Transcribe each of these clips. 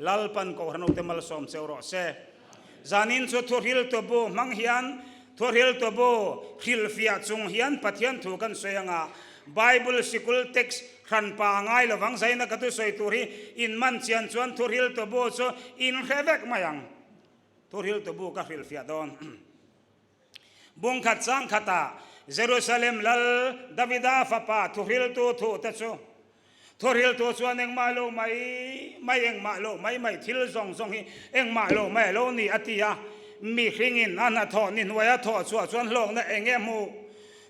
Lalpan Kohhran ute malsawm cheu rawh se. Zanin chu thuhriltu bu hmang hian thuhriltu bu hrilhfiah chung hian Pathian thu kan sawi anga Bible sikul text hranpa a ngai lovang zaina ka thusawi tur hi in man chian chuan thuhriltu bu chu in hre vek mai ang. Thuhriltu bu ka hrilhfiah dawn. Bungkhat chang khatah Jerusalem lal Davida fapa thuhriltu thu te chu Thuhriltu chuan engmah lo mai mai, engmah lo mai mai, thil zawng zawng hi engmah lo mai a lo ni a ti a. Mihringin a hnathawh ni hnuaia thawh chhuah chuan hlawkna eng nge hmuh?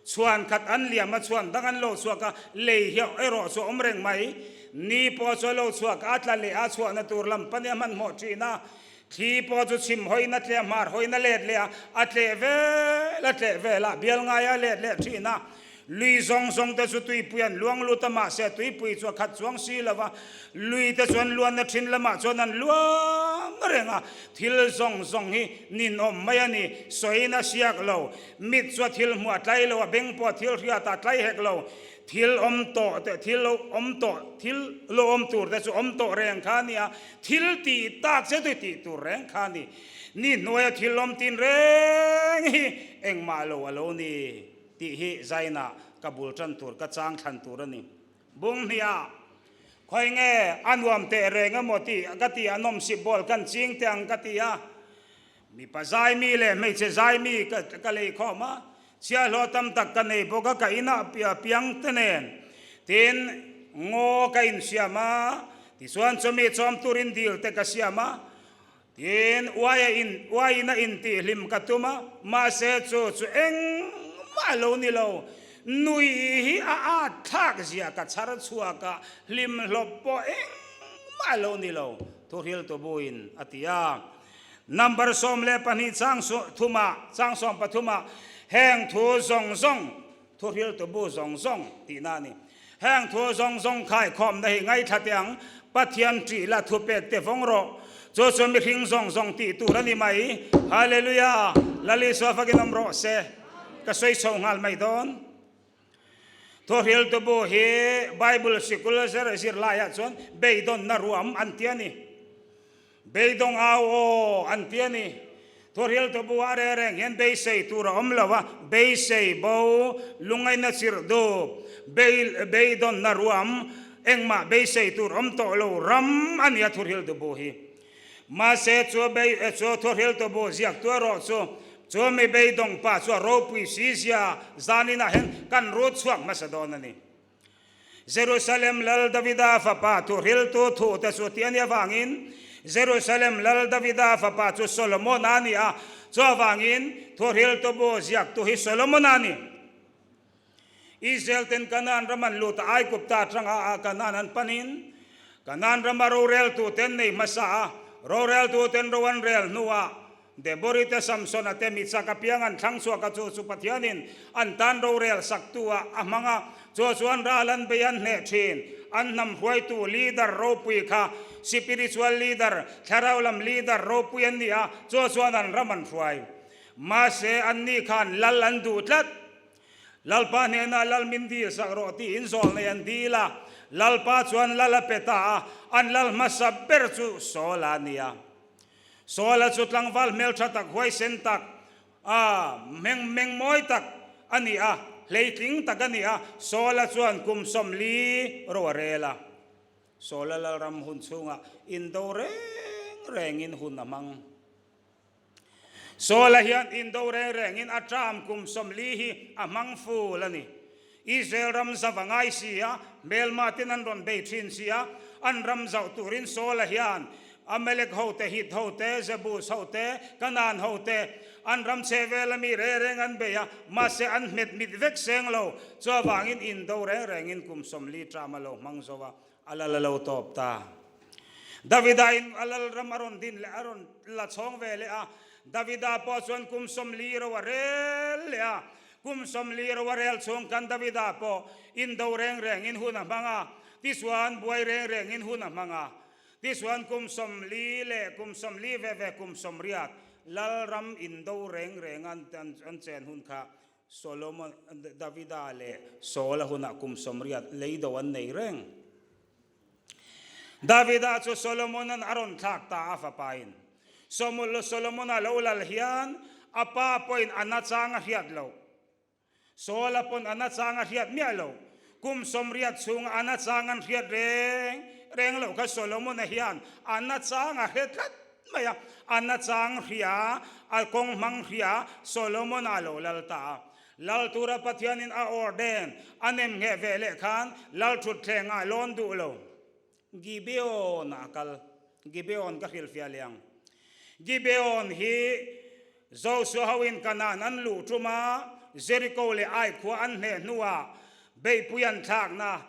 Chhuan khat an liam a, chhuan dang an lo chhuak a, lei hi erawh chu a awm reng mai. Ni pawh chu a lo chhuak a, a tla leh a, chhuahna tur lam pahnih a hmanhmawh thin a. Thli pawh chu chhim hawina tleh a, hmar hawina let leh a, a tleh vel a tleh vel a, bial ngaia let leh thin a. Lui zawng zawng te chu tuipui an luang lut a, mahse tuipui chu a khat chuang si lo va, lui te chuan luanna thin lamah chuan an luang reng a, thil zawng zawng hi ninawm mai a ni, sawiin a siak lo, mit chu a thil hmuh a tlai lo, a beng pawh a thil hriat a tlai hek lo, thil awm tawh te, thil lo awm tawh, thil lo awm tur te chu awm tawh reng kha a ni a, thil tih tak che chu tih tur reng kha a ni, ni hnuaia thil awm tin reng hi engmah lo a lo ni. Tih hi Zaina ka bul tan tur, ka chang thlan tur a ni. Bung hniah, Khawi nge a nuam teh reng emaw tih ka ti a, nawmsip bawl kan ching teh ang ka ti a. Mipa zaimi leh hmeichhe zaimi ka lei khawm a, chhiahhlawh tam tak ka nei bawk a, ka inah piang te nen. Tin, ngaw ka insiam a, tichuan chumi chawm turin dil te ka siam a, Tin, uaia in, uaiin a intihhlim ka tum a, mahse chu chu engmah lo ni lo. Nui hi a at thlak zia ka chhar chhuak a, hlim hlawp pawh engmah lo ni lo, thuhriltu buin a ti a. Number 12 chang thuma, chang sawmpathuma, heng thu zawng zawng, thuhriltu bu zawng zawng tihna a ni. Heng thu zawng zawng khaikhawmna hi ngaithla teh ang, Pathian ṭih la thupek te vawng rawh. Chu chu mihring zawng zawng tih tur a ni mai. Hallelujah! Lal Isua fakin awm rawh se. Ka sawi chho nghal mai dawn. Thuhriltu bu hi Bible sikul zir zirlaiah chuan beidawnna ruam an ti a ni. Beidawng au aw an ti a ni. Thuhriltu bu a reh reng hian beisei tur a awm lo a, beisei bo, lungaina chirh dup, bei beidawnna ruam, engmah beisei tur awm tawh lo ram a ni a thuhriltu bu hi. Mahse chu bei chu thuhriltu bu ziaktu erawh chu chu mi beidawng pa chu a ropui si zia zaninah hian kan rut chhuak hmasa dawn a ni. Jerusalem Lal Davida fapa thuhriltu thute chu tih a nih avangin Jerusalem Lal Davida fapa chu Solomona a ni a, chuvangin thuhriltu bu ziaktu hi Solomona a ni. Israel ten Kanaan ram an lut a, Aigupta atanga Kanaan an panin Kanaan rama roreltu ten nei hmasa a, roreltu ten ro an rel hnuah Debori te Samsona te mi chak apiang an thlang chhuak a, chu chu Pathianin an tan rorel saktu ah a hmang a, chu chuan ral an bei an hneh thin. An hnam hruaitu leader ropui kha sipiritual leader, thlarau lam leader ropui an ni a, chu chuan an ram an hruai. Mahse anni khan lal an duh tlat. Lalpa hnenah lal min dil sak rawh tiin zawlnei an dil a, Lalpa chuan lal a pe ta a, an lal hmasa ber chu Saul-a a ni a. Saul-a chu tlangval hmeltha tak, huaisen tak, a meng meng mawi tak a ni a, hleitling tak a ni a. Saul-a chuan kum 40 ro a rel a. Saul-a lalram hun chhungah indo reng rengin hun a hmang. Saul-a hian indo reng rengin a term kum 40 hi a hmang ful a ni. Israel ram zau a ngai si a, hmelma ten an rawn bei thin si a, an ram zauh turin Saul-a hian Amalek ho te, Hit ho te, Jebus ho te, Kanaan ho te, an ram chhe vela mi reng reng an bei a, mahse an hmet mit vek seng lo. Chuvangin indo reng rengin kum 40 term a lo hmang zo a, a lal a lo tawp ta. Davida in a lal ram a rawn din leh a rawn la chhawng ve leh a, Davida pawh chuan kum 40 ro a rel leh a, Kum 40 ro a rel chhung khan Davida pawh indo reng rengin hun a hmang a, tichuan buai reng rengin hun a hmang a. Tichuan kum 40 leh kum 40 ve ve kum 80 Lalram indo reng renga an chen hun kha Solomon, Davida leh Saul-a hunah kum 80 leido an nei reng. Davida chu Solomona'n a rawn thlak ta a fapain. Solomona lo lal hian a pa pawhin a nachang a hriat loh. Saula pawn a nachang a hriat miah lo. Kum 80 chhunga a nachang an hriat reng reng loh kha Solomona hian a nachang a hre tlat mai a. A nachang hria, a kawng hmang hria Solomona a lo lal ta a. Lal tura Pathianin a ordain a nem ngheh ve leh khan lal thutthleng ah lawn duh lo. Gibeon ah a kal. Gibeon ka hrilhfiah leh ang. Gibeon hi Joshua hoin Kanaan an luh tum a, Jericho leh Ai khua an hneh hnuah beihpui an thlakna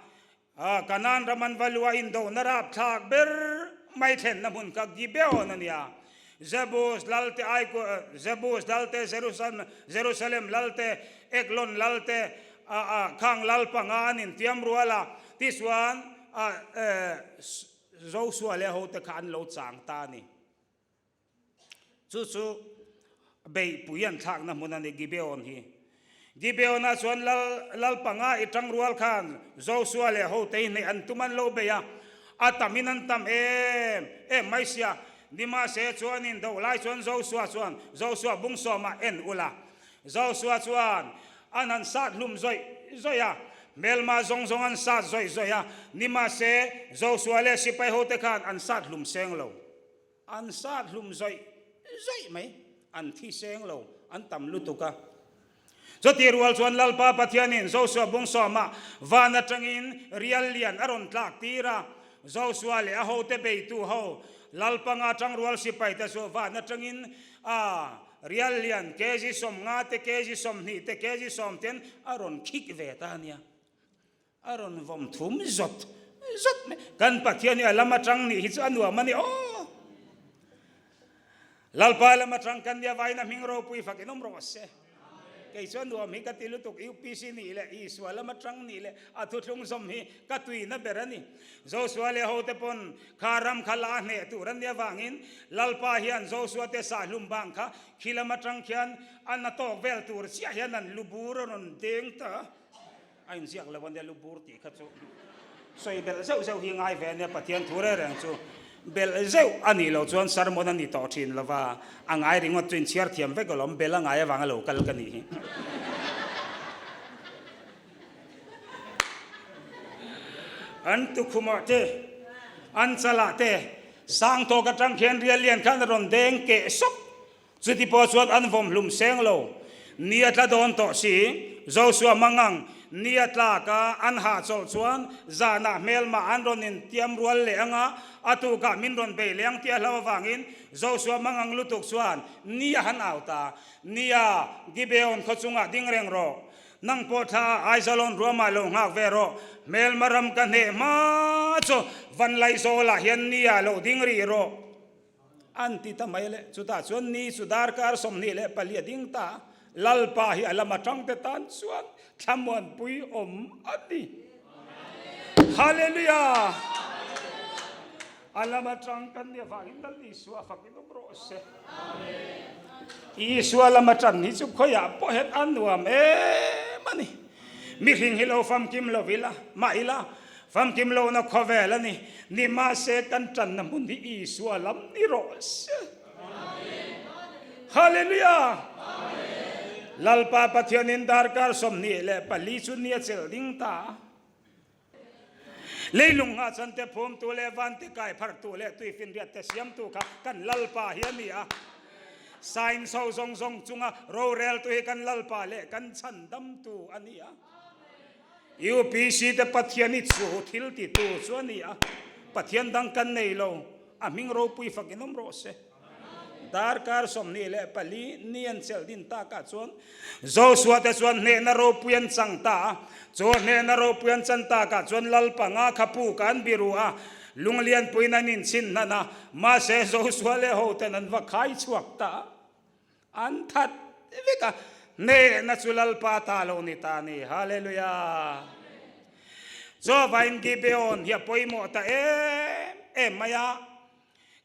Kanaan ram an va luh a indohna rapthlak ber mai thlenna hmun kha Gibeon a nia. Jebus lalte Ai Jebus lalte Jerusalem lalte Eglon lalte khang lal panga an intiam rual a, tichuan Joshua leh hote kha an lo chang ta a ni. Chu chu beihpui an thlakna hmun a ni Gibeon hi. Gibeon-ah chuan lal lal panga i tang rual khan Joshua leh hote hi hneih an tum an lo bei a, a tamin an tam em em mai sia. Nimahse chuanin do lai chuan Joshua chuan Joshua bung sawmah en ula. Joshua chuan an han sat hlum zawih zawih a, hmelma zawng zawng an sat zawih zawih a, nimahse Joshua leh sipai hote khan an sat hlum seng lo. An sat hlum zawih zawih mai, an thi seng lo, an tam lutuk a. Chutih rual chuan Lalpa Pathianin Joshua bung sawmah van atangin rial lian a rawn tlak tir a, Joshua leh a hote beitu ho Lalpanga tangrual sipaite chu van atangin a rial lian kg 50 te, kg 20 te, kg 10 ten a rawn khik ve ta a nia. A rawn vawm thum zawt zawt mai. Kan Pathian hi a lam atang nih hi chu a nuam a ni aw. Lalpa lam atang kan nia vaina hming ropui fak in awm rawh se. Kei chuan nuam hi ka ti lutuk UPC nih leh Isua lam atang nih leh a thuthlung zawm hi ka tuina ber a ni. Joshua leh hote pawn kha ram kha la hneh tur an nia vangin Lalpa hian Joshua te sahlum bang kha khi lam atang khian a na tawk vel tur chiah hian an lu bur a rawn deng ta. A inziak lo a nia lu bur tih kha chu sawi belh zeuh zeuh hi ngai ve a nia Pathian thu reng reng chu belh zeuh a nih loh chuan sermon a ni tawh thin lo va, a ngai ringawt chu inchhiar thiam vek alawm bel a ngai avanga lo kal ka nih hi. An tukhumah te, an chalah te sang tawk atang khian rial lian khan a rawn deng keh sawk Chuti pawh chuan an vawm hlum seng lo. Ni a tla dawn tawh si. Joshua mangang ni a tlak a, an hahchawlh chuan zanah hmelmah an rawn intiam rual leh ang a, a tukah min rawn bei leh ang tih a hlau avangin Joshua mangang lutuk chuan ni a han au ta. Nia, Gibeon khaw chungah ding reng rawh. Nang pawh thla ah Aijalon ruamah lo nghak ve rawh. Hmelma ram ka hneh hma chu Vanlaizawlah hian nia lo ding rih rawh. An ti ta mai le. Chutah chuan ni chu darkar 24 a ding ta. Lalpa hi a lam atang te tan chuan thlamuanpui awm a ni. Hallelujah! A lam atang kan nih avangin Lal Isua fakin awm rawh se. Isua lam atan hi chu khawiah pawh hian a nuam em a ni. Mihring hi lo famkim lo ila, mah ila, famkim lohna khawvel a ni. Nimahse kan tanna hmun hi Isua lam ni rawh se. Hallelujah! Lalpa Pathianin darkar 24 chu ni a chelh ding ta. Leilung nghahchan te phumtu leh van te kai phartu leh tuifinriat te siamtu kha kan Lalpa hi a ni a. Science ho zawng zawng chunga roreltu hi kan Lalpa leh kan chhandamtu a ni a. UPC te Pathian hi chu thil titu chu a ni a. Pathian dang kan nei lo, a hming ropui fak in awm rawh se. Darkar 24 ni an chelh din takah chuan Joshua te chuan hnehna ropui an chang ta a. Chu hnehna ropui an chan takah chuan lal panga kha puk an biru a, lunglianpuiin an inchhin hnan a. Mahse Joshua leh hoten an va khai chhuak ta a, an that vek a. Hnehna chu Lalpa ta lo ni ta a ni. Hallelujah! Chuvangin Gibeon hi a pawimawh ta em em mai a.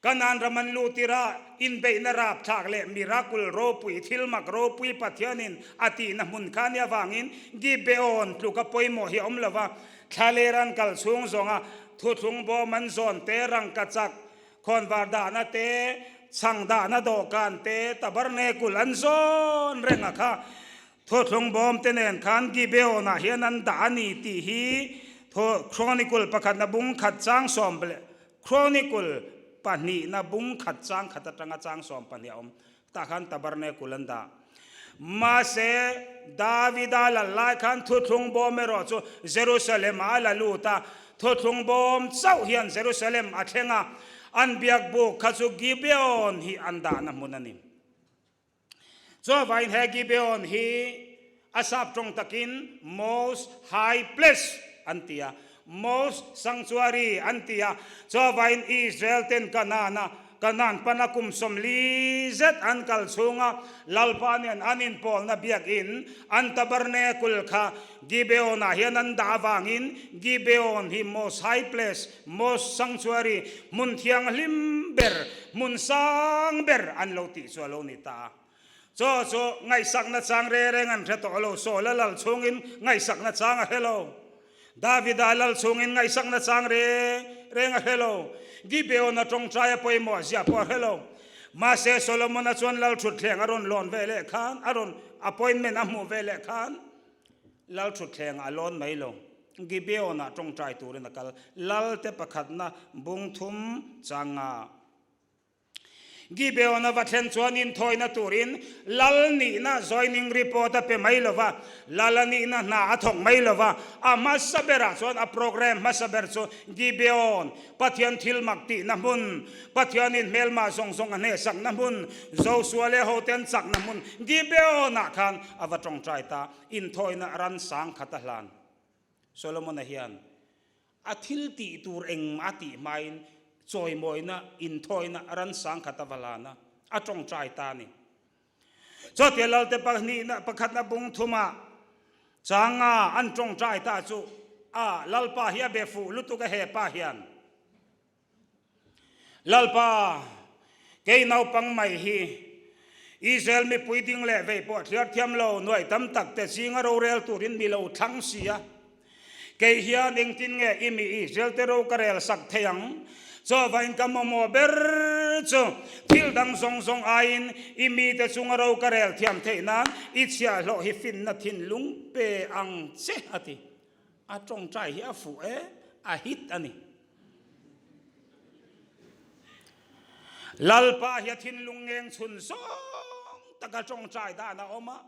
Kanaan ram an luh tirh inbeihna rapthlak leh miracle ropui, thilmak ropui Pathianin a tihna hmun kha nia vangin Gibeon tluka pawimawh hi a awm lo va, thlaler an kal chhung zawnga. Thuthlung bawm an zawn te, rangkachak khawnvar dahna te, chhang dahna dawhkan te, tabernacle an zawn reng a kha. Thuthlung bawm te nen khan Gibeon-ah hian an dah a ni tih hi Chronicle pakhatna bung khat chang sawm leh Chronicle pahnihna bung khat chang khat atanga chang 12 a awm. Tah khan tabernacle an dah. Mahse, Davida lal lai khan thuthlung bawm erawh chu Jerusalem-ah a la lut a. Thuthlung bawm chauh hian Jerusalem a thleng a, an biak buk kha chu Gibeon hi an dahna hmun a ni. Chuvangin he Gibeon hi a sap tawng takin Most High Place an ti a, Most Sanctuary an ti a. Chuvangin Israel ten Kanaan-a Kanaan pana kum 40 zet an kal chhunga Lalpa nen an inpawlna biakin an tabernacle kha Gibeon-ah hian an dah avangin Gibeon hi Most High Place, Most Sanctuary, hmun thianghlim ber, hmun sang ber an lo tih chu a lo ni ta a. Chaw chu ngaihsakna chang re reng an hre tawh lo, Saula lal chhungin ngaihsakna chang a hre lo. Davida lal chhungin ngaihsakna chang re reng a hre lo. Gibeon-a tawngtai a pawimawh zia pawh a hre lo. Mahse Solomon-a chuan lal thutthleng a rawn lawn ve leh khan, a rawn appointment a hmuh ve leh khan lal thutthlengah a lawn mai lo. Gibeon-ah tawngtai turin a kal. Lalte pakhatna bung thum changa. Gibeon a va thlen chuan inthawina turin lal nihna joining report a pe mai lo va, lal a nihna hna a thawk mai lo va. A hmasa berah chuan a program hmasa ber chu Gibeon, Pathian thil mak tihna hmun, Pathianin hmelmah zawng zawng a hnehsakna hmun, Joshua leh hote an chakna hmun Gibeon-ah khan a va tawngtai ta. Inthawina ran sang khat a hlan. Solomon-a hian A thil tih tur engmah a tih hmain chawimawina, inthawina ransang khat a va lan a, a tawngtai ta a ni. Chutia Lalte pahnihna pakhatna bung thumah changa an tawngtai ta chu a Lalpa hi a be fuh lutuk a hepa hian. Lalpa, kei naupang mai hi Israel mipui ding leh vei pawh thliar thiam lo nuai tam tak te zinga rorel turin mi lo thlang si a. Kei hian engtin nge i mi Israel te ro ka rel sak thei ang? Chawvain ka mamawh ber chu thil dang zawng zawng aiin i mite chunga ro ka rel thiam theih nan i chhiahhlawh hi finna thinlung pe ang che, a ti. A tawngtai hi a fuh e, a hit a ni. Lalpa hi a thinlung ngeng chhun zawng taka tawngtai dan a awm a,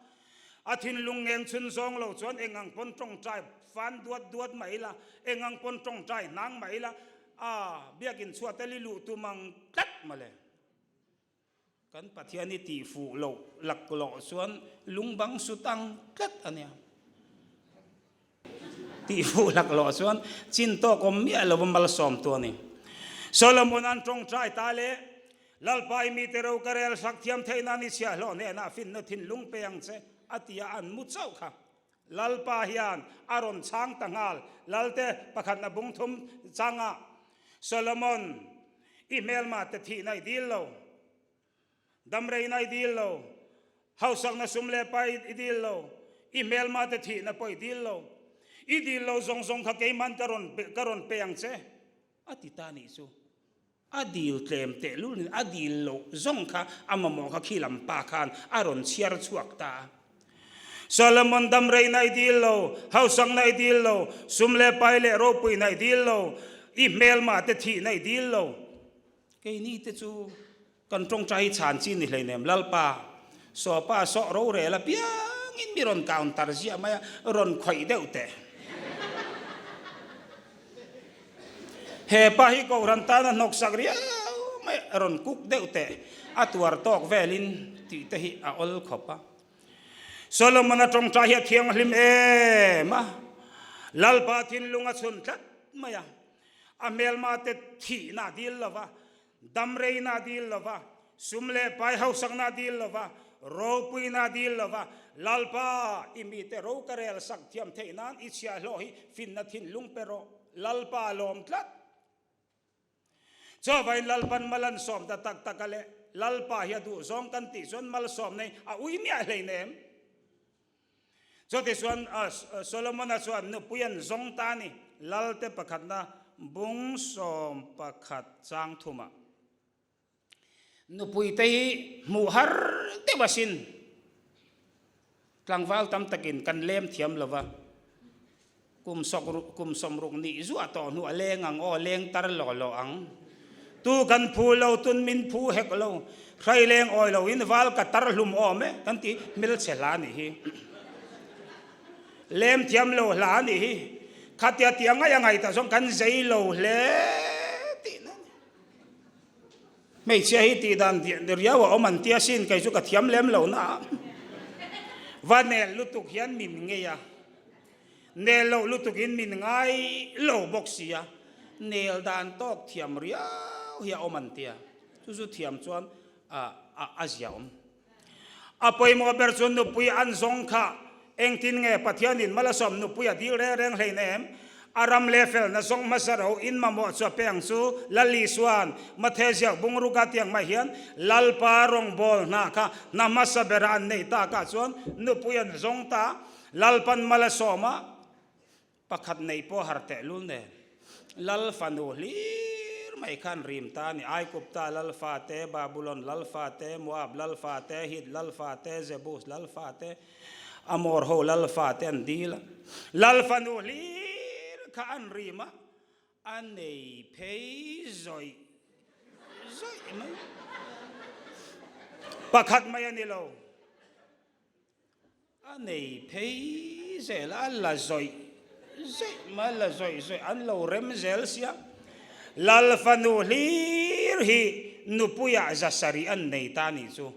a thinlung ngeng chhun zawng lo chuan eng ang pawn tawngtai fan duat duat mai ila, eng ang pawn tawngtai hnang mai ila, a biakin chhuat a li luh tum ang tlat mawle. Kan Pathian i tih fuh loh laklawh chuan lungbang sut ang tlat a nia. Tih fuh laklawh chuan chin tawk awm miah lova malsawm tu a ni. Solomon an tawngtai ta le, Lalpa i mite ro ka rel sak thiam theih nan i chhiahhlawh hnenah finna thinlung pe ang che, a ti a, an mu chauh kha. Lalpa hian a rawn chhang ta nghal. Lalte pakhatna bung thum changah Solomon, i hmelma te thihna i dil lo, damreina i dil lo, hausakna sum leh pa i dil lo, i hmelma te thihna pawh i dil lo. I dil lo zawng zawng kha keiman ka rawn ka rawn pe ang che, a ti ta nih chu. A dil tlem tehlul in a dil loh zawng kha a mamawh kha khi lam pa khan a rawn chhiar chhuak ta a. Solomon damrei na i dil lo, hausang na i dil lo, sum leh pai leh ropui na i dil lo, i hmelma te thih na i dil lo. Keini te chu kan tawngtai hi chhan chi ni hleinem Lalpa, sawpa sawh rorel apiangin mi rawn counter ziah mai a, rawn khawih deuh teh. He pa hi Kohhran tana hnawksak riau mai a rawn kuk deuh teh a tuar tawk velin tih te hi a awl khawp a. Solomon-a tawngtai hi a thianghlim em a, Lalpa thinlung a chhun tlat mai a, a hmelma te thihna a dil lo va, Damreina a dil lo va, sum leh pai hausakna a dil lo va, ropuina a dil lo va, Lalpa, i mite ro ka rel sak thiam theih nan i chhiahhlawh hi finna thinlung pe rawh, Lalpa a lawm tlat. Chawvain Lalpan mal an sawm ta tak tak a le, Lalpa hi a duh zawng kan tih chuan malsawm nei a ui miah hleinem. Chutichuan Solomona chuan nupui an zawng ta a ni, Lalte pakhatna. Bung 11 chang thumah nupuite hi hmuh har deuh asin. Tlangval tam takin kan lem thiam lo va, kum sawk kum sawmruk nih zuah tawh hnu a leng ang aw, leng tar law law ang. Tu kan phu lo, tun min phu hek lo, hrai leng awi lo in val ka tar hlum awm e, kan ti hmelchhe hla nih hi. Lem thiam lo hla nih hi. Khatia tia ngaih a ngaih tah chuan kan zei lo hle tihna a ni. Hmeichhia hi tih dan riau a awm an tia sin kei chu ka thiam lem lo na a. Va nel lutuk hian min ngei a, nel loh lutuk in min ngai lo bawk si a, nel dan tawk thiam riau hi a awm an tia. Chu chu thiam chuan a zia awm. A pawimawh ber chu nupui an zawng kha engtin nge Pathianin Malasawm nupui a dil reng reng hlein em? A ram leh felna zawng hmasa ro in mamawh chu a pe ang chu Lal Isua'n Mathe ziak bungruka tiang mai hian Lalpa rawngbâwl hna kha hna hmasa bera an neih takah chuan nupui an zawng ta Lalpan Malasawma Pakhat nei pawh har teh lul nen Lal fanu hlir mai khan rim ta a ni. Aikupta lal fa te, Babulon lal fa te, Moab lal fa te, Hit lal fa te, Jebus lal fa te, Amor ho lal fa te an dil a. Lal fanu hlir kha an rim a, a nei phei zawih zawih mai. Pakhat mai a ni lo. A nei phei zel a, a la zawih zawih mai, a la zawih zawih, an lo rem zel sia. Lal fanu hlir hi nupuiah zasarih an nei ta nih chu.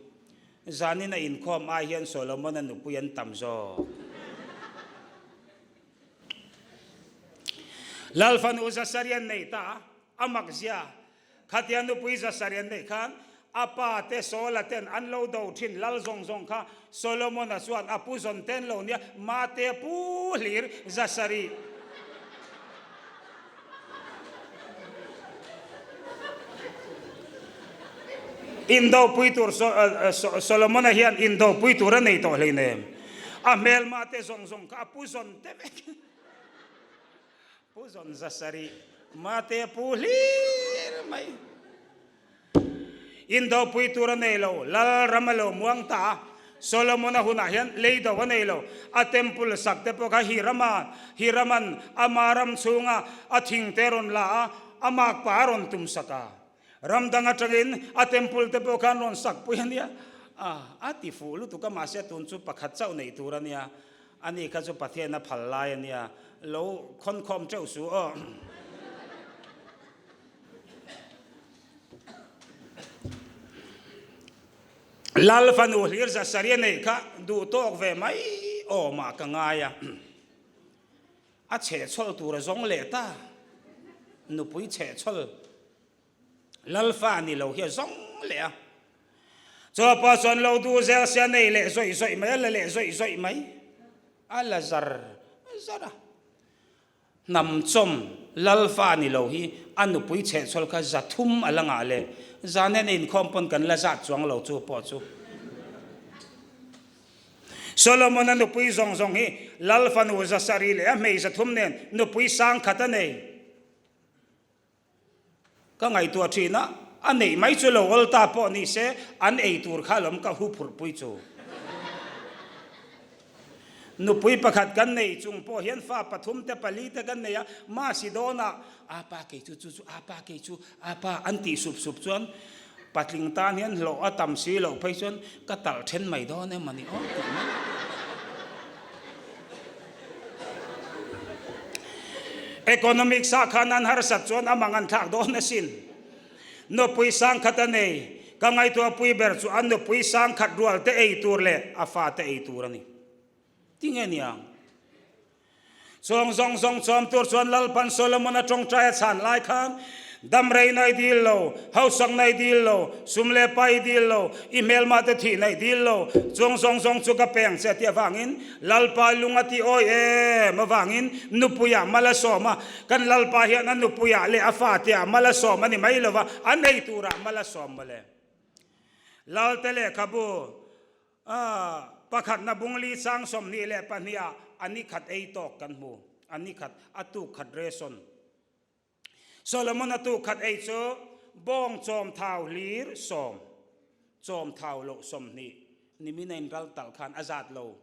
Zanin a inkhawm ai hian Solomon-a nupui an tam zawk. Lal fanu zasarih an nei ta a, a mak zia. Khatia nupui zasarih an neih khan a pa te Saula ten an lo do thin lal zawng zawng kha Solomona chuan a pu zawn ten lo nia mate pu hlir zasarih indopui tur Solomona hian indopui tur a nei tawh hleinem a hmelma te zawng zawng kha a pu zawn te vek. Pu zawn zasarih mate pu hlir mai. Indopui tur a nei lo, lal ram a lo muang ta a, Solomon a hunah hian lei do a nei lo. A temple sak te pawh kha Hirama, Hiraman ama ram chhunga a thing te rawn la a, a makpa a rawn tum sak a. Ram dang atangin a temple te pawh khan rawn sak pui a nia. A ti fuh lutuk a, mahse tun chu pakhat chauh neih tur a nia. Ani kha chu Pathian a phal lai a nia, lo khawnkhawm teuh su aw. Lal fanu hlir zasari a neih kha duh tawk ve mai awmah ka ngai a. A chhehchhawl tur a zawng leh ta. Nupui chhehchhawl. Lalfa ni lo hi a zawng leh a. Chaw pawh chuan lo duh zel sia nei leh zawih zawih mai, a la leh zawih zawih mai. A la zar zar a. Hnam chawm Lalfa ni lo hi a nupui chhehchhawl kha 300 a la ngah leh. Zan hian inkhawm pawn kan la zat chuang lo chu pawh chu. Solomon-a nupui zawng zawng hi Lal fanu 700 leh a hmei 300 nen nupui 10,000 a nei. Ka ngaihtuah thin a, a neih mai chu lo awl ta pawh ni se, an ei tur kha lawm ka hu phurhpui chu. Nupui pakhat kan nei chung pawh hian fa pathum te pali te kan nei a, masi dawnah apa kei chu chu chu apa kei chu apa an tih sup sup chuan patling tan hian hlawh a tam si loh phei chuan ka talh then mai dawn em a ni aw tih mai. Economics ah khan an harsat chuan a mang an thlak dawn asin. Nupui 10,000 a nei. Ka ngaihtuah pui ber chu a nupui 10,000 rual te ei tur leh a fa te ei tur a ni. Tinge niang? Chawng zawng zawng chawm tur chuan Lalpan Solomon a tawngtai a chhan lai khan Damrei na i dil lo, hausak na i dil lo, sum leh pa i dil lo, i hmelma te thih na i dil lo, chuang zawng zawng chu ka peng che tih avangin Lalpa lung a ti awi em avangin nupuiah mal a sawm a, kan Lalpa hian a nupuiah leh a fateah mal a sawm a ni mai lova, an ei turah mal a sawm mawle. Lalte lehkhabu pakhatna bungli chang 22 ah a ni khat ei tawk kan hmu, a ni khat, a tuk khat ration. Solomon-a tuk khat ei chu bawng chawm thau hlir sawm, chawm thau loh 20 nimin a inral talh khan a zat lo.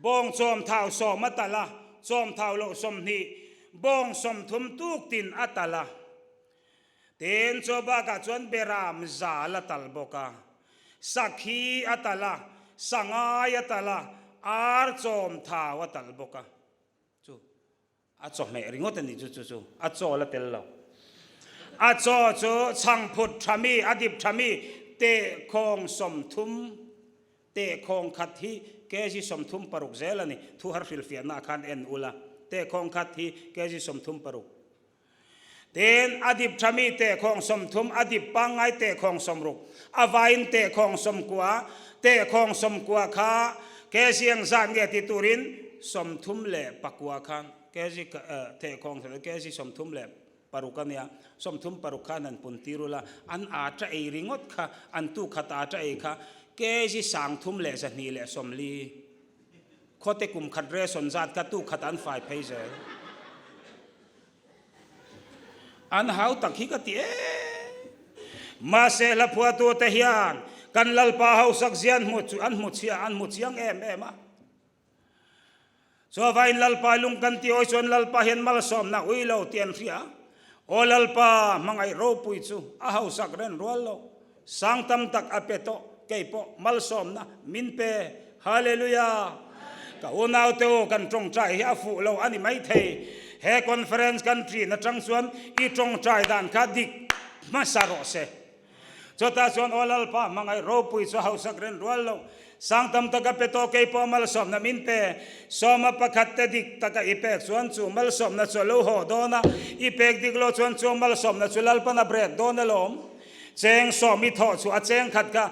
Bawng chawm thau sawm a talh a, chawm thau loh 20, bawng 30 tuk tin a talh a. Tin, chu bakah chuan beram zal a tal bawk a, sakhi a tal a, sangai a tal a, ar chawm thau a tal bawk a. Chu a chawhmeh ringawt a ni chu chu chu a chaw la tel lo. A chaw chu chhangphut tha mi, a dip tha mi tehkhawng 30, tehkhawng khat hi kg 36 zel a ni. Thu har hrilhfiahnaah khan en ula, tehkhawng khat hi kg 36. Tin, a dip tha mi tehkhawng 30, a dip pangngai tehkhawng 60, a vaiin tehkhawng 90, tehkhawng 90 kha kg eng zat nge ti turin 39 khan kg tehkhawng kg 36 a nia, 36 khan an pun tir ula, an ata ei ringawt kha, an tu khat ata ei kha kg 3240. Khawte kum khat ration zat kha tu khat an fai phei zel. An hau tak hi ka ti em. Mahse hla phuatu te hian kan Lalpa hausak zia an hmu chu an hmu chhia an hmu chiang em em a. Chuavain Lalpa lung kan ti awi chuan Lalpa hian malsawmna ui lo tih an hria. Aw Lalpa hmangaih ropui chu a hausak ren rual lo. Sang tam tak a pe tawh, kei pawh malsawmna min pe. Hallelujah! Ka unaute u, kan tawngtai hi a fuh lo a ni maithei. He conference kan ṭin aṭang chuan i tawngtai dan kha dik hmasa rawh se. Chutah chuan Aw Lalpa hmangaih ropui chu hausak ren rual lo. Sang tam tak a pe tawh, kei pawh malsawmna min pe. Sawma pakhat te dik taka i pek chuan chu malsawmna chu a lo haw dawn a, i pek dik lo chuan chu malsawmna chu Lalpan a brek dawn alawm. Cheng sawm i thawh chu a cheng khat kha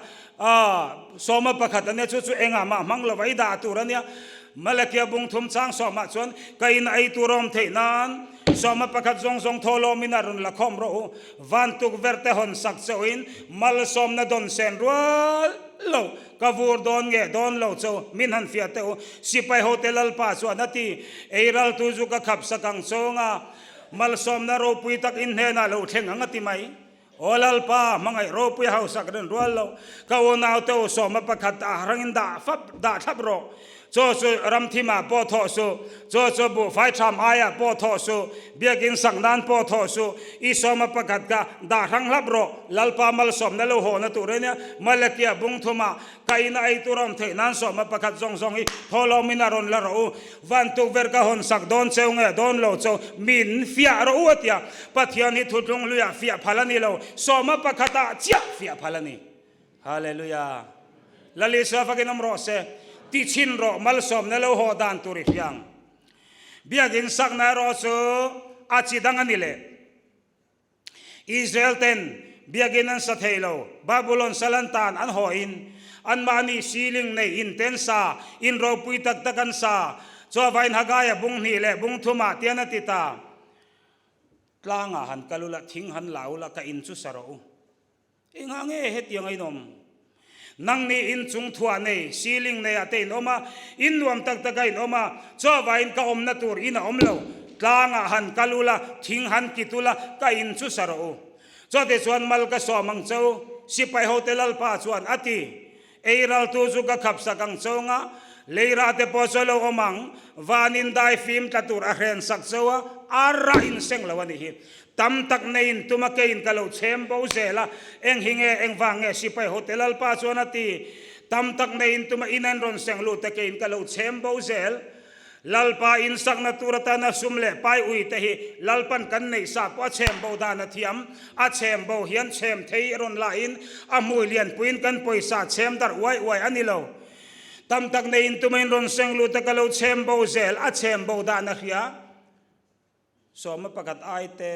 sawma pakhat a nia, chu chu engah mah hmang lova i dah tur a nia. Malakia bung thum chang sawmah chuan ka in ei tur a awm theih nan sawma pakhat zawng zawng thaw lawmin a rawn la khawm rawh u. Van tukverh te hawn sak chauhin malsawmna dawn sen rual lo ka vur dawn nge dawn lo chau min han fiah teh u. Sipai hote Lalpa chuan a ti, Eiraltu zu ka khap sak ang chawnga malsawmna ropui tak in hnenah lo thleng ang a ti mai. Aw Lalpa, hmangaih ropui hausak rin rual lo, ka unaute u sawma pakhat ah rangin dah fap dah thlap rawh. Chaw chu ramthimah pawh thawh suh, chaw chu buhfai tham aiah pawh thawh suh, biakin sak nan pawh thawh suh, i sawma pakhat kha dah hrang hlap rawh. Lalpa malsawmna lo hawhna tur a nia, Malakia bung thumah ka ina ei tur a awm theih nan sawma pakhat zawng zawng hi thawhlawmin a rawn la rawh u. Van tukverh ka hawn sak dawn cheu nge dawn lo cheu min fiah rawh u a tia. Pathian hi thutlung luiah fiah phal a ni lo, sawma pakhatah chiah fiah phal a ni. Hallelujah. Lal Isua fakin awm rawh se. Ti chhin rawh malsawmna lo haw dan tur i hriang. Biakin sakna erawh chu a chi dang a ni leh. Israel ten biakin an sa thei lo, Babulon sal an tan an haw in, anmahni ceiling nei in ten sa, in ropui tak tak an sa, chuavain Hagaia bung hnih leh bung thumah tian a ti ta. Tlangah han kal ula, thing han la ula, ka in chu sa rawh u. Engah nge hetiang a inawm? Nangni in chung thuah nei, ceiling nei ah te in awm a, in nuam tak tak a in awm a, chuavain ka awmna tur in a awm lo. Tlangah han kal ula, thing han kit ula, ka in chu sa rawh u. Chawte chuan mal ka sawm ang che u, sipai hote Lalpa chuan a ti. Ei raltu chu ka khap sak ang cheu nga, lei rah te pawh chu a lo awm ang, van in dai fim tla tur a hren sak cheu a, a rah in seng lo a nih hi. Tam tak neiin tuma keiin ka lo chhem bo zel a, eng hi nge, eng vang nge sipai hote Lalpa chuan a ti. Tam tak neiin tuma in an rawn seng lut a keiin ka lo chhem bo zel. Lalpa in sakna tur atana sum leh pai ui te hi Lalpan kan neih sa pawh a chhem bo dan a thiam. A chhem bo hian chhem thei rawn lahin a hmui lianpuiin kan pawisa chhem darh uai uai a ni lo. Tam tak neiin tumain rawn seng lut a ka lo chhem bo zel, a chhem bo dan a hria. Sawma pakhat ai te,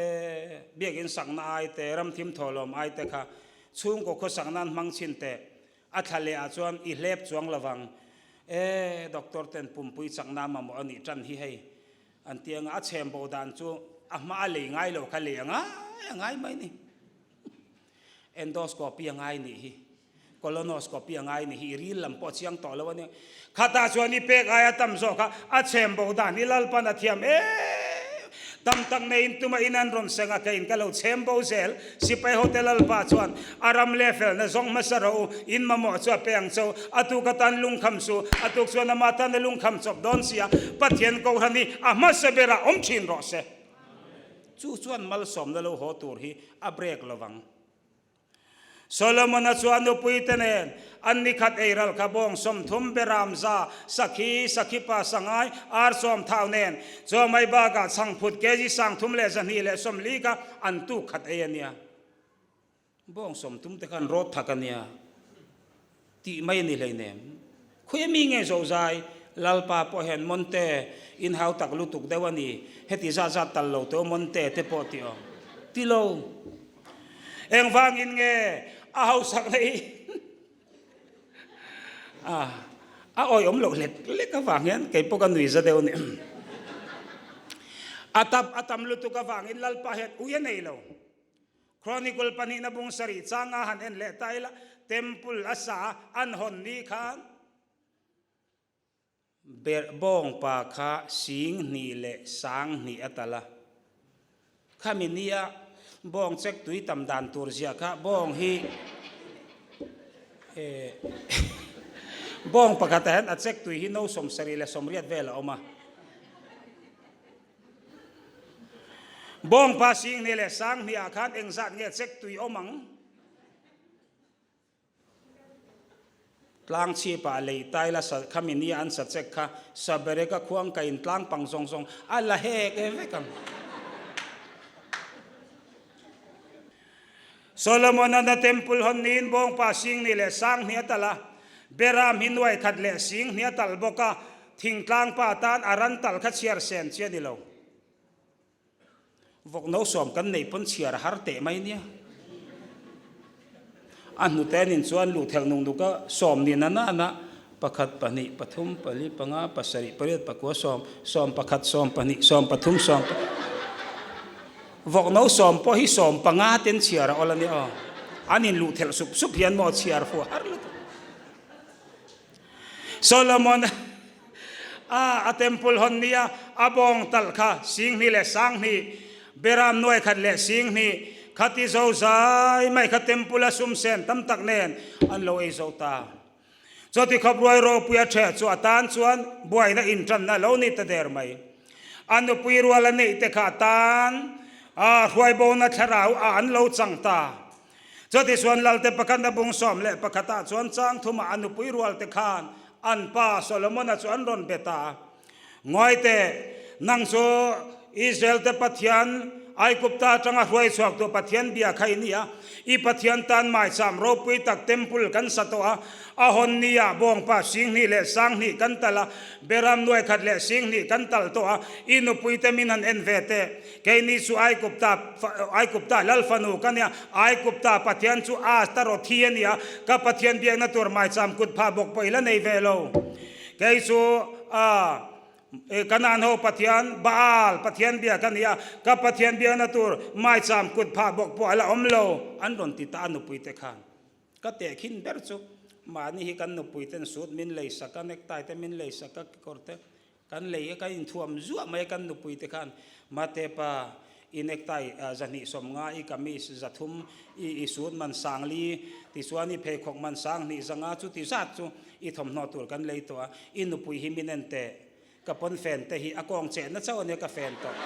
biakin sakna ai te, ramthim thawhlawm ai te kha chhungkaw khawsak nan hmang chhin teh. A thla leh ah chuan i hlep chuang lovang. E, doctor ten pumpui chakna mamawh a nih tan hi hei. An ti anga a chhem bo dan chu a hma a lei ngai lo kha lei a ngai a ngai mai ni. Endoscopy a ngai nih hi. Colonoscopy a ngai nih hi. I ril lam pawh a chiang tawh lo a nia. Khatah chuan i pek aia tam zawk a, a chhem bo dan hi Lalpan a thiam em. Tam tak neiin tuma in an rawn seng a, keiin ka lo chhem bo zel. Sipai hote Lalpa chuan a ram leh felna zawng hmasa rawh u, in mamawh chu a pe ang che u. A tuk atan lungkham su, a tuk chuan ama tan a lungkham chawp dawn sia, Pathian Kohhran hi a hmasa berah awm thin rawh se. Chu chuan malsawmna lo haw tur hi a break lovang. Solomona chu a nupuite nen an ni khat ei ral kha bawng 30 beram za, sakhi, sakhipa, sangai, ar sawm thau nen chaw mai bakah chhangphut kg 3240 kha an tuk khat ei a nia. Bawng 30 te kha an rawt thak a nia tih mai a ni hleinem. Khawi mi nge zozai Lalpa pawh hian Monte in hau tak lutuk deuh a ni, heti zat zat tal lo teh Monte te pawh tih awm ti lo. Engvangin nge a hausak na hi a a awih awm loh lek lek avang hian kei pawh ka nui za deuh a ni. A tap a tam lutuk avangin Lalpa hian ui a nei lo. Chronicle pahnihna bung sarih changa han en leh ta ila Temple a sa an hawn ni khan Berh bawngpa kha 2000 leh 2000 a tal a. Khami nia bawng chek tui tam dan tur zia kha bawng hi bawng pakhatah hian a chek tui hi no 70 leh 80 vel a awm a. Bawngpa 2000 leh 2000 ah khan engzat nge chek tui awm ang? Tlang chhipah lei tai la sa khami nia an sa chek kha saberek a khuang ka in tlang pang zawng zawng a la hek e vek ang. Solomon-a na temple hawn niin bawngpa 2000 leh 2000 a tal a, Beram hi nuai khat leh 2000 a tal bawk a, thingtlang pa tan a ran tal kha chhiar sen chi a ni lo. Vawk no sawm kan neih pawn chhiar a har teh mai nia. A hnute nin chuan luh thelh nung nuk a sawm ni na na na pakhat pahnih pathum pali panga pasarih pariat pakua sawm sawm pakhat sawm pahnih sawm pathum sawm vawk no sawm pawh hi sawm panga ten chhiar a awl a nia aw. An in luh thelh sup sup hian maw chhiar fuh har lutuk. Solomon a a temple hawn nia a bawng talh kha 2000 leh 2000 beram nuai khat leh 2000 khati zo zai mai kha temple a sum sen tam tak nen an lo ei zo ta. Chuti khawp ruai ropui a ṭheh chu a tan chuan buaina inṭanna lo ni ta der mai. A nupui rual a neih te kha a tan a hruaibona thlarau a an lo chang ta. Chuti chuan Lalte pakhat a bung sawm leh pakhatah chuan chang thumah a nupui rualte khan an pa Solomona chu an rawn be ta a. Ngawi teh, nang chu Israel-te Pathian, Aigupta atanga hruai chhuaktu Pathian bia kha i ni a. I Pathian tan maicham ropui tak temple kan sa tawh a, a hawn nia bawngpa 2000 leh 2000 kan tal a, beram nuai khat leh 2000 kan tal tawh a, i nupuite min han en ve teh. Keini chu Aigupta, Aigupta lal fanu ka nia, Aigupta Pathian chu Astarothi a nia, ka Pathian biakna tur maicham kut phah bawk pawh i la nei ve lo. Kei chu a Kanaan ho Pathian Baal Pathian bia ka ni a, ka Pathian biakna tur maicham kut phah bawk pawh a la awm lo, an rawn ti ta a nupui te khan. Ka tehkhin ber chu mahni hi kan nupui ten suit min lei sak a, necktie te min lei sak a, kekawr te kan lei a, kan inthuam zuah mai a kan nupui te khan mate pa I necktie 250, i kamis 300, i i suit man 4000, tichuan i pheikhawk man 2000 zanga chu ti zat chu i thawmhnaw tur kan lei tawh a, i nupui hi min en teh, ka pawn fen te hi a kawng chehna chauh ania ka fen tawh.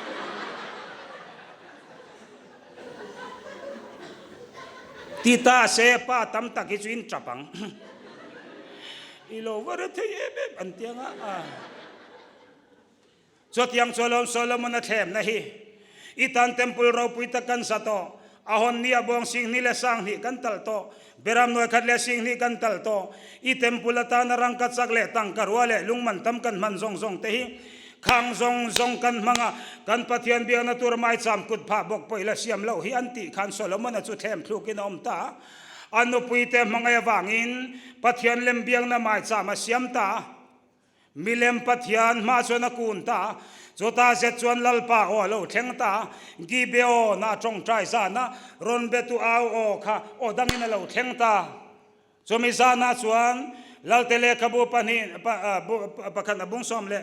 Ti ta se pa tam tak hi chu in tap ang. I lo va re thei em em an ti anga a. Chutiang chu alawm Solomon-a thlemna hi. I tan temple ropui tak kan sa tawh. A hawn ni a bawng 2000 leh 2000 kan talh tawh. Beram nuai khat leh 2000 kan talh tawh. I temple atana rangka chak leh tangka rua leh lungman tam kan hman zawng zawng te hi khang zawng zawng kan hmang a, kan Pathian biakna tur maicham kut phah bawk pawh i la siam loh hi an tih khan Solomon-a chu thlem thlukin a awm ta a. A nupuite hmangaih avangin Pathian lem biakna maicham a siam ta a. Milem Pathian hma chuan a kun ta a, chutah zet chuan Lalpa aw a lo thleng ta a, Gibeon a tawngtai zana rawn betu au aw kha aw dangin a lo thleng ta. Chumi zanah chuan Lalte lehkhabu pahnih pakhat a bung sawm leh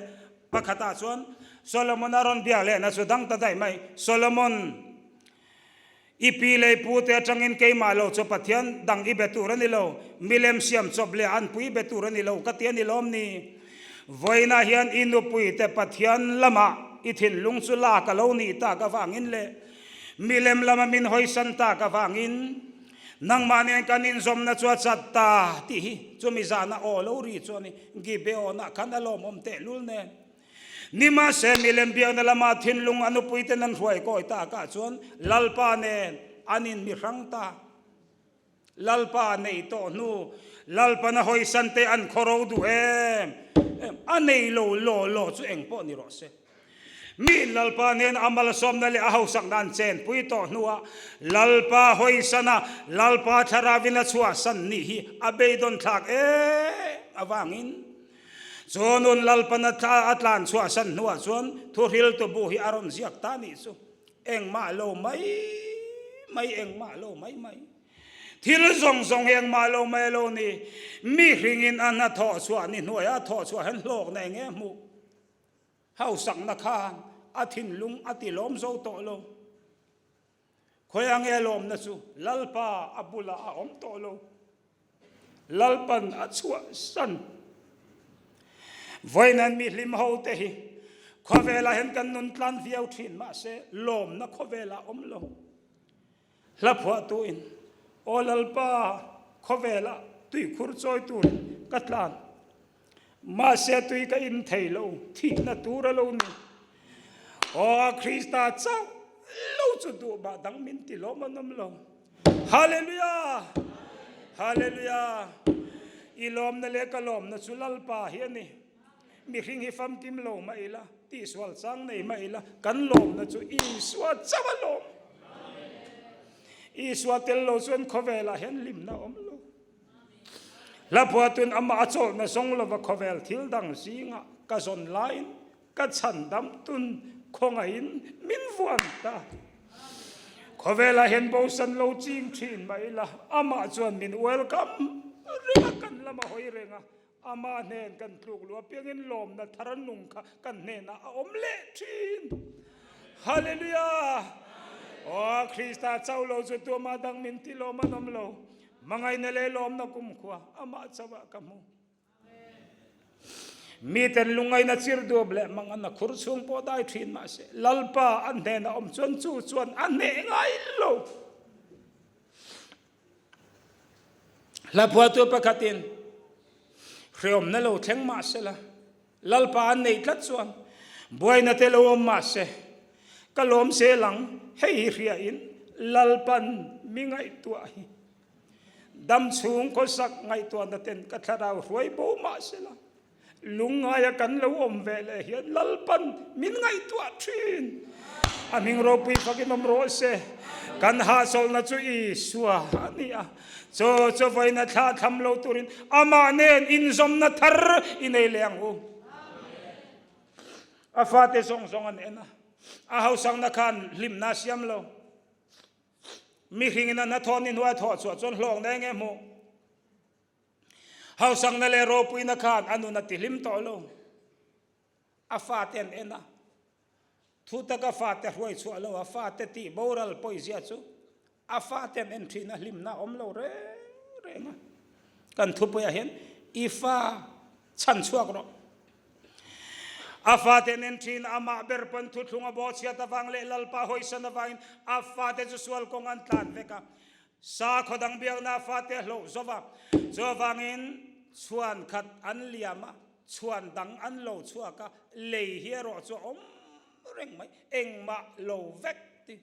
pakhatah chuan. Solomon a rawn biak lehna chu dang ta daih mai. Solomon, I pi leh i pute atangin keimah lo chu Pathian dang i be tur a ni lo, milem siam chawp leh anpui be tur a ni lo ka ti a ni lawm ni? Vawiinah hian i nupuite Pathian lamah i thinlung chu lak a lo nih tak avangin leh milem lama min hawisan tak avangin nangmah nen kan inzawmna chu a chat ta tih hi chumi zahna aw lo ri chu a ni. Gibeonah khan a lawmawm tehlul nen. Nimahse, milem biakna lama thinlung a nupuiten an hruai kawi takah chuan Lalpa nen an inmi hrang ta. Lalpa nei tawh hnu, Lalpan a hawisan te an khawro duh em em, a nei lo law law chu eng pawh ni rawh se. Mi Lalpa nen a malsawmna leh a hausakna an chenpui tawh hnuah Lalpa hawisana Lalpa thlarauin a chhuahsan nih hi a beidawn thlak em avangin Chu nun Lalpan a tlan chhuahsan hnuah chuan thuhriltu bu hi a rawn ziak ta nih chu. Engmah lo mai mai, engmah lo mai mai. Thil zawng zawng hi engmah lo mai a lo ni. Mi hringin a hna thawh chhuah ni hnuaia a thawh chhuah hian hlawkna eng nge hmuh? Hausakna khan a thinlung a ti lawm zo tawh lo. Khawi ange lawmna chu Lalpa a bulah a awm tawh lo. Lalpan a chhuahsan. Vawiin mi hlim ho te hi khawvelah hian kan nun tlan viau thin mahse lawmna khawvelah awm lo. Hla phuahtuin Aw Lalpa khawvelah tuikhur chawi tur ka tlan mahse tui ka in thei lo thihna tur a lo ni. Aw Krista chauh lo chu duh mah dang min ti lawm an awm lo. Hallelujah! Hallelujah! I lawmna leh ka lawmna chu Lalpa hi a ni. Mihring hi famkim lo mah ila, tihsual chang nei mah ila, kan lawmna chu Isua chauh a lawm. Isua tel lo chuan khawvelah hian hlimna a awm lo. Hla phuatun amah a chawlhna zawng lova khawvel thil dang zingah ka zawn laiin Ka chhandam tun khawngaihin min vuan ta. Khawvelah hian bosan lo ching thin mah ila, amah chuan min welcome reng a, kan lam a hawi reng a, amah hnen kan tluk luh apiangin lawmna thar nung kha kan hnenah a awm leh thin. Hallelujah! Aw Krista chauh lo chu tumah dang min ti lawm an awm lo. Hmangaihna leh lawmna kumkhua amah chauhah ka hmu. Miten lungaina chir duap leh mang an a khur chhung pawh dai thin mah se, Lalpa an hnenah awm chuan chu chuan a hneh ngai lo. Hla phuahtu pakhatin hreawmna lo thleng mah sela, Lalpa an neih tlat chuan buaina te lo awm mah se, ka lawm zel ang, hei hi hriain Lalpan mi ngaihtuah hi. Dam chhung khawsak ngaihtuahna ten ka thlarau hruai bo mah sela, lungngaia kan lo awm ve leh hian Lalpan min ngaihtuah thin. A hming ropui fakin awm rawh se. Kan hahchawlhna chu Isua a ni a, chaw chaw vawiina thla tham lo turin amah nen inzawmna thar i nei leh ang u. A fate zawng zawng an en a, a hausakna khan hlimna a siam lo. Mihringin a hnathawh ni hnuai thawh chhuah chuan hlawkna eng nge hmuh? Hausakna leh ropuina khan a nun a tihlim tawh lo. A fate an en a, thu taka fate hruai chhuah lo, a fate tih boral pawizia chu a fate an en thin a, hlimna a awm lo reng reng a. Kan thupuiah hian i fa chhan chhuak rawh. A fate nen thin amah ber pawn thuthlung a bawhchhiat avang leh Lalpa hawisan avangin a fate chu sual kawng an tlan vek a. Sakhaw dang biakna a fate a hloh zo va. Chuvangin chhuan khat an liam a, chhuan dang an lo chhuak a, lei hi erawh chu a awm reng mai, engmah lo vek ti.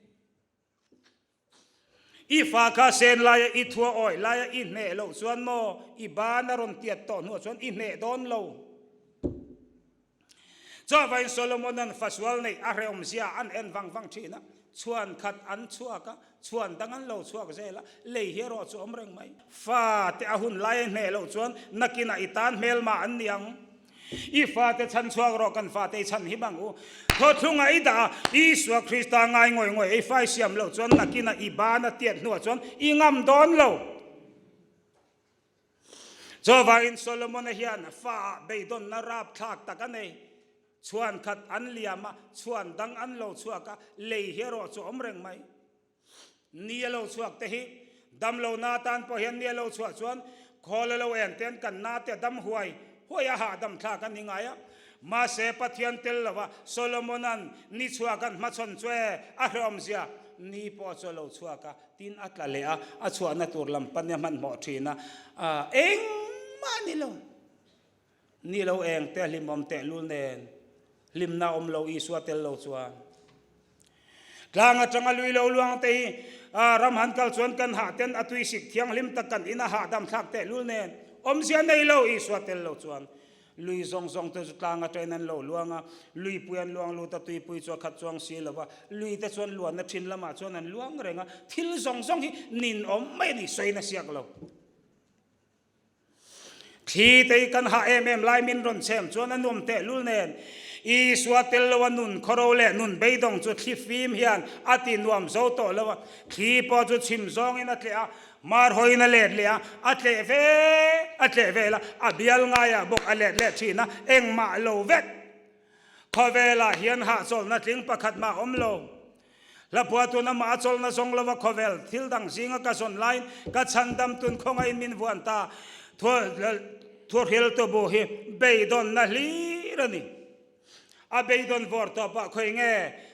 I fa kha sen laia i thua awi laia i hneh loh chuan maw i ban a rawn tiat tawh hnuah chuan i hneh dawn lo. Chuvangin Solomona'n fasual neih a hrehawmzia an en vang vang thin a, chhuan khat an chhuak a, chhuan dang an lo chhuak zel a, lei hi erawh chu awm reng mai. Fa te a hun laia i hneh loh chuan nakinah i tan hmelmah an ni ang. I fate chhan chhuak rawh, kan fate i chhan hi bang u. Thawthlungah i dah a, Isua Krista ngai ngawih ngawih ei fai siam loh chuan nakinah i ban a tiat hnuah chuan i ngam dawn lo. Chuvangin Solomona hian fa ah beidawnna rapthlak tak a nei. Chhuan khat an liam a, chhuan dang an lo chhuak a, lei hi erawh chu awm reng mai. Ni a lo chhuak te hi dam lo na atan pawh hian ni a lo chhuah chuan khawl a lo en ten kan na te dam huai huai a hahdam thlak a ni ngai a. Mahse Pathian tel lo a Solomona'n ni chhuak an hmachhawn chu e a hrehawmzia ni pawh chu a lo chhuak a, tin a tla leh a, a chhuahna tur lam pan a hmanhmawh thin a, engmah a ni lo. Ni lo eng te hlimawm tehlul nen hlimna awm lo Isua tel lo chuan. Tlang atanga lui lo luang te hi ram han kal chuan kan hah ten a tuisik thianghlim tak kan in a hahdam thlak tehlul nen awmzia nei lo Isua tel lo chuan. Lui zawng zawng te chu tlang atangin an lo luang a, luipui an luang lut a, tuipui chu a khat chuang si lo va, lui te chuan luanna thin lamah chuan an luang reng a, thil zawng zawng hi ninawm mai a ni, sawiin a siak lo. Thli te hi kan hah em em lai min rawn chhem chuan a nuam tehlul nen Isua tel lo a nun khawro leh nun beidawng chu thli fim hian a ti nuam zo tawh lo a, thli pawh chu chhim zawngin a tleh a, mar hawiin a let leh a, a tleh ve a tleh vel a, a bial ngaiah bawk a let leh thin a, engmah lo vek. Khawvelah hian hahchawlhna tling pakhat mah awm lo. Hlaphua tun amah a chawlhna zawng lova khawvel thil dang zinga ka zawn laiin ka chhandam tun khawngain min vuan ta. Thuhril tubu hi beidawnna hlir a ni. A beidawn vawr tawpah khawi nge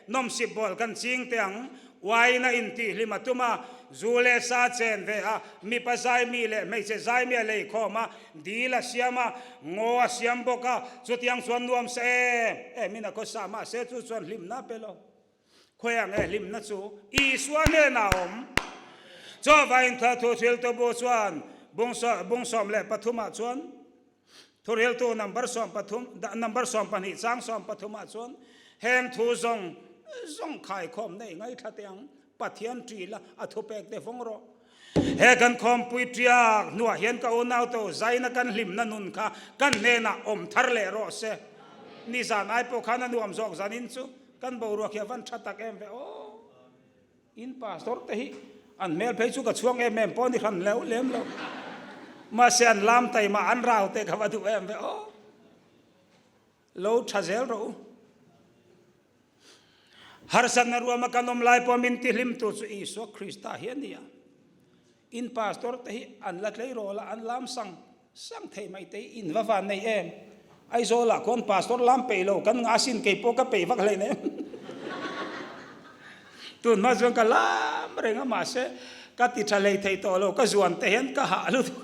nawmsip bawl kan ching teh ang? Uain a intihhlim a tum a, zu leh sa chen ve a, mipa zaimi leh hmeichhe zaimi a lei khawm a, dil a siam a, ngaw a siam bawk a, chutiang chuan nuam sa em em in a khawsa mahse chu chuan hlimna a pe lo. Khawiah nge hlimna chu Isua hnenah a awm? Chawvain thla thuhriltu bu chuan bung 13 ah chuan thuhriltu number 13 number 12 chang 13 ah chuan heng thu zawng zawng khaikhawm nei ngaithla teh ang Pathian ṭih la a thupek te vawng rawh. He kan khawmpui ṭiak hnuah hian ka unau to zaina kan hlimna nun kha kan hnenah awm thar leh rawh se. Nizan ai pawh khan a nuam zawk zanin chu Kan boruak hi a van tha tak em ve aw. In pastor te hi an hmel phei chu ka chhuang em em pawh ni hran leu lem lo. Mahse an lam taima an rau te ka va duh em ve aw. Lo tha zel rawh u. Harsatna ruama kan awm lai pawh min tihlim tu chu Isua Krista hi a ni a. In pastor te hi an la tleirawl a, an lam sang sang thei mai te hi in va van nei em? Aizawl ah khuan pastor lam peih lo kan ngah asin kei pawh ka peih vak hlei nem. Tun hma chuan ka lam reng a mahse ka ti tha hlei thei tawh lo ka zuan te hian ka hah lutuk.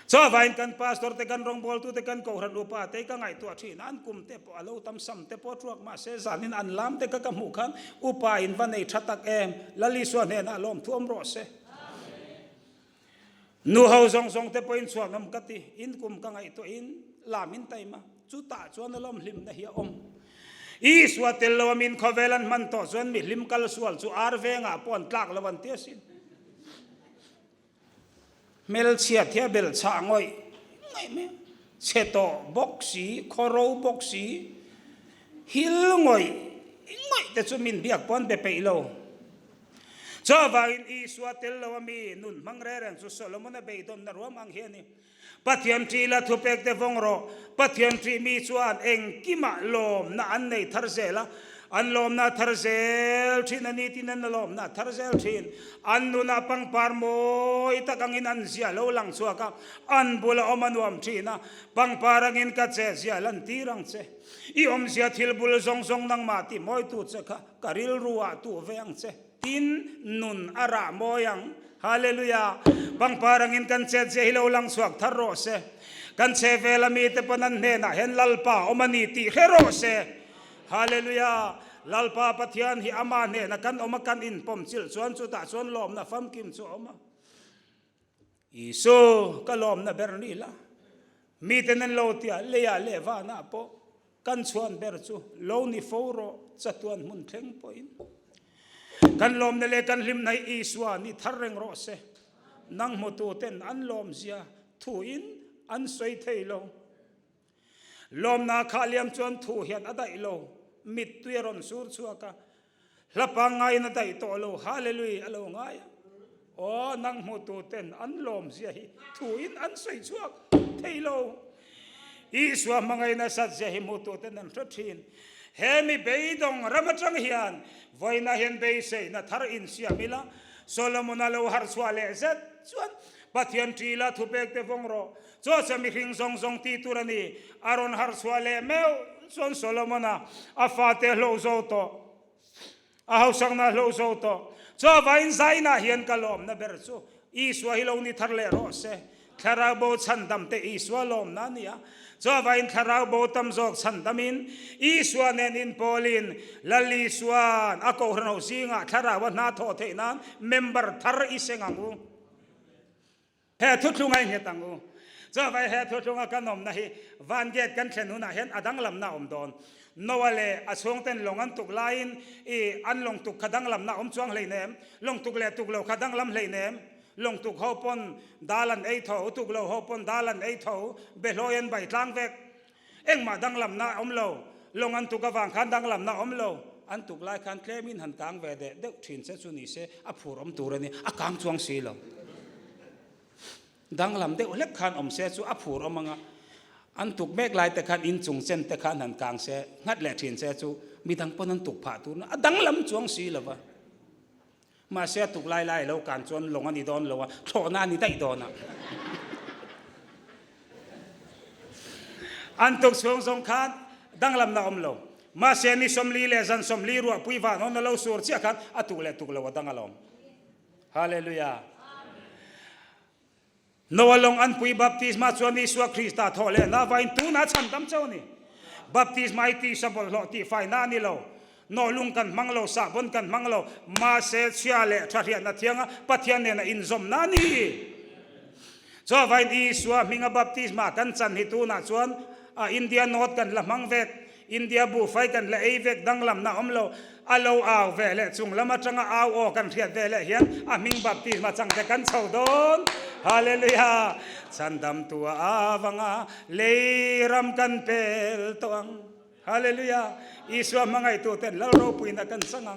Chuvangin kan pastor te kan rawngbawltu te kan kohhran upa te ka ngaihtuah thin a, an kum te pawh a lo tam sam te pawh a tuak mahse zanin an lam te kha ka hmuh khan upa in va nei tha tak em, Lalisua hnenah lawmthu awm rawh se. Nu ho zawng zawng te pawhin chhuak ngam ka ti, in kum ka ngaihtuah in lam in taima, chutah chuan a lawm hlimna hi a awm. Isua tel lo a min khawvel an hman tawh chuan mi hlim kal sual chu ar vengah pawh an tlak lo an ti asin. Hmelchhiat hi a bel chhah ngawih ngawih mai a, chhe tawh bawk si, khawro bawk si, hil ngawih ngawih te chu min biak pawh an be peih lo. Chuvangin Isua tel lo a mi nun hmang reng reng chu Solomon-a beidawnna ruam ang hi a ni. Pathian ṭih la thupek te vawng rawh. Pathian ṭih mi chuan engkimah lawmna an nei thar zel a, an lawmna a thar zel ṭhin a ni tin an lawmna a thar zel ṭhin. An nunah pangpar mawi tak angin an zia lo lang chhuak a, an bula awm a nuam ṭhin a, pangpar angin ka che zia lan tir ang che. I awmzia thil bul zawng zawng nangmah tih mawitu che kha ka rilru ah tuh ve ang che. Tin, nun a rah mawi ang. Hallelujah! Pangpar angin kan chet zia hi lo lang chhuak thar rawh se. Kan chhe vel a mite pawn an hnenah hian Lalpa awm a ni tih hre rawh se. Hallelujah! Lalpa Pathian hi ama hnena kan awm a, kan inpawm chilh chuan chutah chuan lawmna famkim chu a awm a. Isu, ka lawmna ber ni la. Miten an lo tia, leiah leh vanah pawh kan chhuan ber chu lo ni fo rawh, chatuan hmun thleng pawhin. Kan lawmna leh kan hlimna hi Isua ni thar reng rawh se. Nang hmututen an lawmzia thuin an sawi thei lo. Lawmna khah liam chuan thu hian a daih lo, mittui a rawn sur chhuak a, hla pangngaiin a daih tawh lo, Hallelui a lo ngai a. Aw, nang hmutu ten an lawmzia hi thuin an sawi chhuak thei lo. Isua hmangaihna satzia hi hmuhtuten an hre thin. He mi beidawng ram atang hian vawiinah hian beiseina thar insiam ila, Solomon-a lo harhchhuah leh zet chuan Pathian ṭila thupekte vawng rawh. Chaw che mihring zawng zawng tih tur a ni. A rawn harhchhuah leh meuh chuan Solomon-a a fate hloh zo tawh. A hausakna hloh zo tawh. Chaw vain zainah hian ka lawmna ber chu Isua hi lo ni thar leh rawh se. Thlarau bo chhandam te Isua lawmna a ni a. Chaw vain thlarau bo tam zawk chhandamin Isua nen inpawlin Lal Isua'n a kohhran ho zingah thlarau a hna thawh theih nan member thar i seng ang u. He thuthlung a inghet ang u. Chuvai he thuthlunga kan awmna hi van gate kan thlen hunah hian a danglamna a awm dawn. Noah leh a chhungten lawng an tuk laiin i an lawng tuk kha danglamna a awm chuang hleinem. Lawng tuk leh tuk lo kha danglam hleinem. Lawng tuk ho pawn dal an ei tho, tuk lo ho pawn dal an ei tho, behlawi an bai tlang vek. Engmah danglamna a awm lo. Lawng an tuk avang khan danglamna a awm lo. An tuk lai khan tlemin han kang ve deh deuh thin che chu ni se a phur awm tur a ni. A kang chuang si lo. Danglam deuh hlek khan awm se chu a phur awm anga an tuk mek lai te khan in chung chen te khan han kang se nghat leh thin se chu midang pawn an tuk phah tur a danglam chuang si lo va. Mahse a tuk lai lai lo kan chuan lawng a ni dawn lo a, thlawhna a ni daih dawn a. An tuk chhung zawng khan danglamna awm lo. Mahse ni 40 leh zan 40 ruahpui van hawn a lo sur chiah khan a tuk leh tuk lo a dang alawm. Hallelujah. Noah lawng an pui baptisma chuan Isua Krista thawh leh na vain tunah chhandam chauh a ni. Baptisma hi tisa bawlhhlawh tihfaina a ni lo. Nawhlung kan hmang lo, sahbawn kan hmang lo, mahse chhia leh tha hriatna thianga Pathian nena inzawmna a ni. Chuavain Isua hminga baptisma kan chan hi tunah chuan India note kan la hmang vek. India buhfai kan la ei vek danglamna awm lo, a lo au ve leh chung lam atanga au aw kan hriat ve leh hian a hming baptisma changte kan chho dawn. Hallelujah! Chhandam tua avanga lei ram kan pel tawh ang. Hallelujah! Isua hmangaihtu ten Lal ropuina kan chang ang.